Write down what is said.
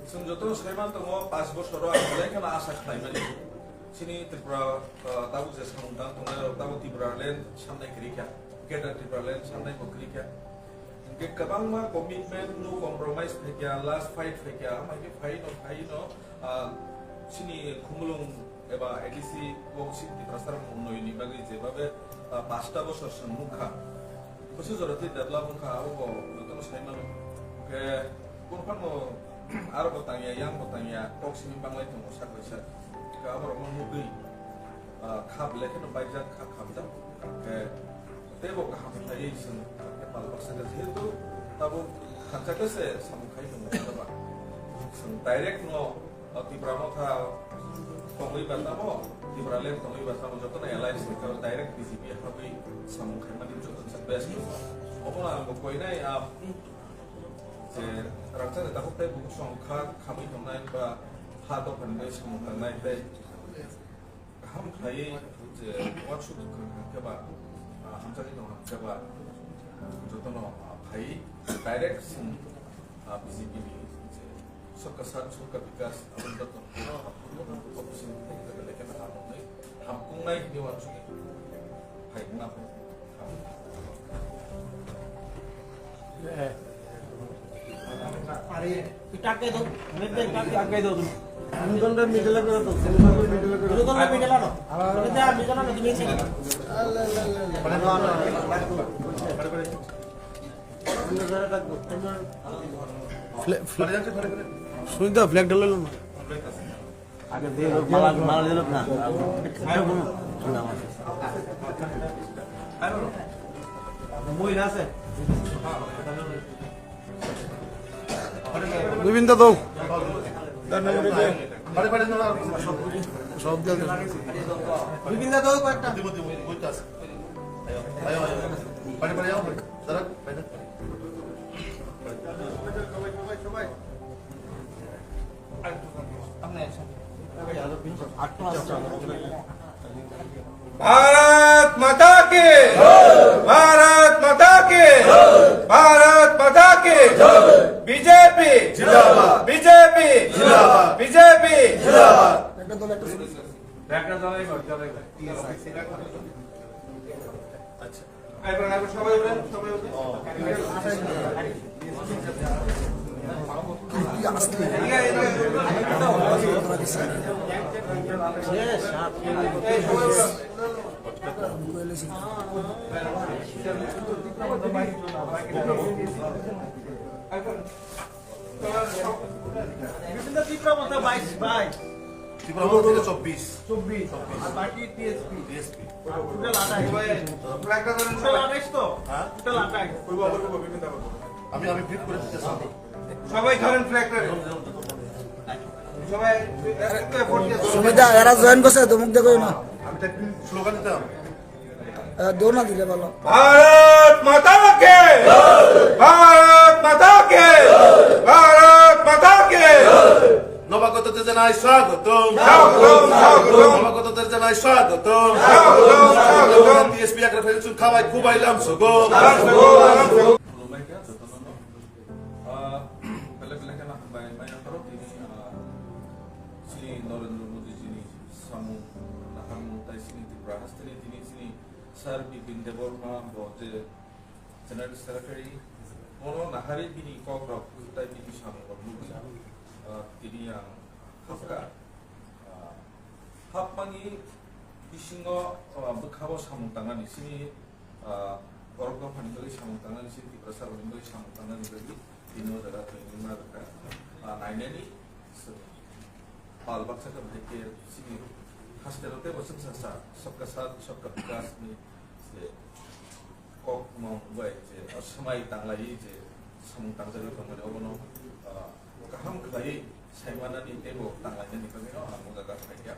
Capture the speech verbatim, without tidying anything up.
Chwng joto saiman tongo, pash bosoro ang belai kheno asa khlaimani. Chini Tripura, ah, tabuk je samung tang tongnai rok, tabuk Tipraland samnai kwrwi kha, Greater Tipraland samnai bo kwrwi kha. Hwnkhe kwbangma commitment, no compromise phaikha, last fight phaikha, amai khe phaino, phaino, ah, chini Khumulwng eba A D C bo chini Tiprasa rok mwnwi ni bagwi jebabe, ah, pasta bosor chwng nukha. Bwswk jora tei develop wngkha, abo bo jotono sai mano. Hwnkhe buphangno aro bo tangya, yang bo tangya, kok simi banglai tongo sak bai sak. Hwnkhe aborokno nugwi, ah, kha belai kheno baijak, kha khamjak. Hwnkhe teibo kaham khlaiwi chwng khe pal baksa khe, jehetu tabuk khatsa khe se samung khai tongo, abo ba. Chwng direct no O Tipra Motha tongwi ba tamo, Tipraland tongwi ba tamo, jotono alliance ni karo direct B J P habwi samung khaimani joto se best. Obono ang bo koinai, ah, je rangchakni takhuk tei bukhuk song kha khamwi tongnai ba ha dophani bai samung tangnai tei kaham khlaiwi je uansuk kwrwng khe ba, ah, hamjakgwi tong khe ba jotono, ah, phaiwi direct chwng, ah, B J P ni je Sabka Saath, Sabka Vikas, aboni joto no opposition thai thai lekha na hamjaknai, hamkuknai hinwi uansuk phai wngna phai. Fla-, fla-, Sunita flag dalalo na. Aage de, mala, mala dilo na. Aage bono. Moi na ase. Govinda do. Sob de. Govinda do, koyekta. Bharat माता की, भारत माता की, भारत माता की, B J P जिंदाबाद, B J P जिंदाबाद, B J P जिंदाबाद। বিভিন্ন ত্রিপুরা মধ্যে বাইশ, বাইশ। ত্রিপুরা মধ্যে চব্বিশ। চব্বিশ। আর বাকি টিএসপি। টিএসপি। টোটাল আঠাশ। টোটাল আঠাশ তো? হ্যাঁ? টোটাল আঠাশ। আমি, আমি ব্রিফ করে দিতে চাই। সবাই ধরেন ফ্ল্যাগটা। সবাই একটা ভোট দিয়ে দাও। সুবিধা, এরা জয়েন করছে তো, মুখ দেখো না। আমি তো একটু স্লোগান দিতাম। এ, দৌড় না দিলে ভালো। भारत माता के, भारत माता के, भारत माता के। নবাগতদের জানাই স্বাগতম। স্বাগতম, স্বাগতম। নবাগতদের জানাই স্বাগতম। স্বাগতম, স্বাগতম। টিএসপি একটা ফেলছুন খাওয়াই খুবাইলাম সগো। Belai belai kheno hambai maya khoro tini, ah, chini Narendra Modi jini samung naharmung tai chini Tripura hasteni tini chini Sir Bipin Debbarma bo je General Secretary, bono naharwi bini kokrok tai bini samung rok nugwi, ah, tini ang hapkha. Ah, hapmani bisingo, ah, bwkhao samung tangnani chini, ah, borok dophani bagwi samung tangnani, chini Tiprasa rokni bagwi samung tangnani bagwi tini o jaga tongwi ma rwkha. Ah, nainani pal baksa khe bahai khe chini hasteo teibo chwngsa sa Sabka Saath, Sabka Vikas ni je kokno bai je, ah, swmai tanglaiwi je samung tangjagwi tongmani obono, ah, kaham khlaiwi saimanani teibo tanglainani bagwino ang o jaga phaikha.